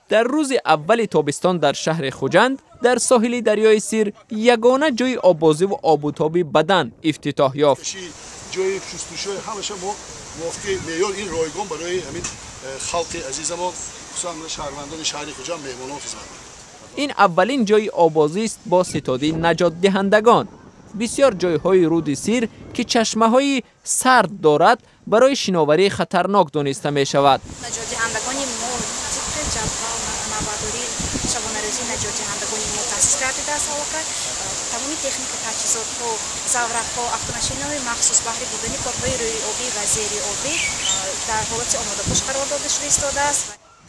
Дар рӯзи аввали тобистон дар шаҳри Хуҷанд дар соҳили дарёи Сир ягона ҷойи оббозиву обутоби бадан ифтитоҳ ёфт. Ҷои шустушӯи ҳамаша мо мувофиқи меъёр ин ройгон барои ҳамин халқи азизамон, хусусан шаҳрвандони шаҳри Хуҷанд, меҳмонон хизмат мекунад. Ин аввалин ҷойи оббозист бо ситоди наҷотдиҳандагон. Бисёр ҷойҳои руди Сир, ки чашмаҳои сард дорад, барои шиноварӣ хатарнок дониста мешавад. Наҷотдиҳандагони мо тибқи ҷадвал навбатдории шабонарӯзии наҷотдиҳандагони мо таъсис гардидааст. Аллакай тамоми техника, таҷҳизотҳо, заврақҳо, автомашинаҳои махсус баҳри бурдани корҳои рӯиобӣ ва зериобӣ дар ҳолати омодабош қарор дода шуда истодааст.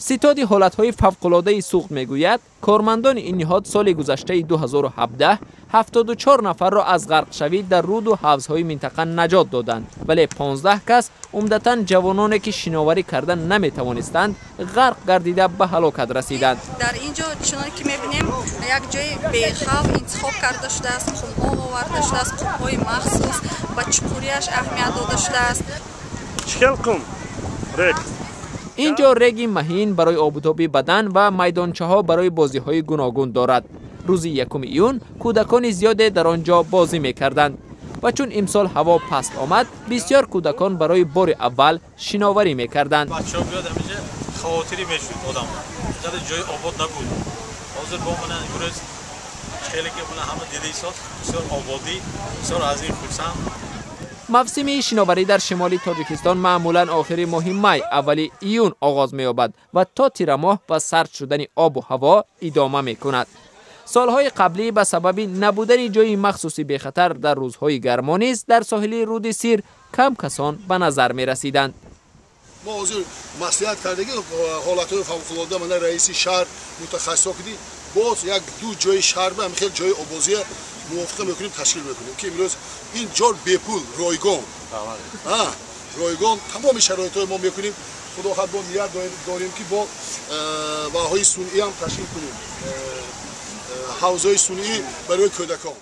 Ситоди ҳолатҳои фавқулодаи Суғд мегӯяд, кормандони ин ниҳод соли гузаштаи 2017 74 нафарро аз ғарқшавӣ дар руду ҳавзҳои минтақа наҷот доданд, вале 15 кас, умдатан ҷавононе ки шиноварӣ карда наметавонистанд, ғарқ гардида ба ҳалокат расиданд. Дар ин ҷо, чуноне ки мебинем, як ҷои бехавф интихоб карда шудааст, қумҳо оварда шудааст, қумҳои махсус ба чуқуриаш аҳамият дода шудааст. Чхел қум рег. Ин ҷо реги маҳин барои обутоби бадан ва майдончаҳо барои бозиҳои гуногун дорад. Рӯзи 1 июн кӯдакони зиёде дар он ҷо бозӣ мекарданд ва чун имсол ҳаво паст омад, бисёр кӯдакон барои бори аввал шиноварӣ мекарданд. Бачаҳо биёд, ҳаминҷа хавотирӣ мешуд одам, инқадар ҷои обод набуд. Ҳозир бо мана имрӯз хеле ки мана ҳама дида истод, бисёр ободӣ, бисёр аз ин хурсанд. Мавсими шиноварӣ дар шимоли Тоҷикистон маъмулан охири моҳи май, аввали июн оғоз меёбад ва то тирамоҳ ва сард шудани обу ҳаво идома мекунад. Солҳои қаблӣ ба сабаби набудани ҷойи махсуси бехатар дар рӯзҳои гармо низ дар соҳили руди Сир кам касон ба назар мерасиданд. Мо ҳозир маслиҳат кардагӣ ҳолатҳои фавқулода, мана раиси шаҳр, мутахассисо киди, боз як ду ҷои шаҳр ба ҳамин хел ҷои обозия мувофиқа мекунем, ташкил мекунем, ки имрӯз ин ҷо бепул, ройгон, ройгон тамоми шароитҳои мо мекунем. Худо хоҳад, бо ният дорем, ки бо ваҳои сунъӣ ҳам ташкил кунем, ҳавзҳои сунъӣ барои кӯдакон.